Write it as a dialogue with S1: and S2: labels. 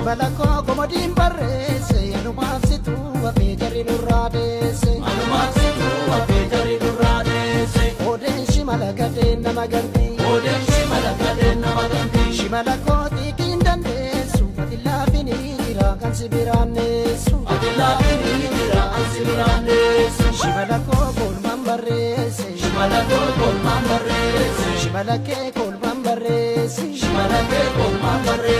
S1: Shimala koo komodiin barreesse, anumaaf situu hafee jarri nurraa deesse.
S2: Anumaaf situu hafee jarri nurraa deesse.
S1: Odeen shimala gadeen nama ganti.
S2: Odeen shimala gadeen nama ganti.
S1: Shimala koo xiiqiin dandeessu, ati laafinii jira kan si biraan neessu.
S2: Ati laafinii jira kan si biraan neessu.
S1: Shimala koo kolmaan barreesse.
S2: Shimala koo kolmaan barreesse.
S1: Shimala kee kolmaan barreesse.
S2: Shimala kee kolmaan barreesse.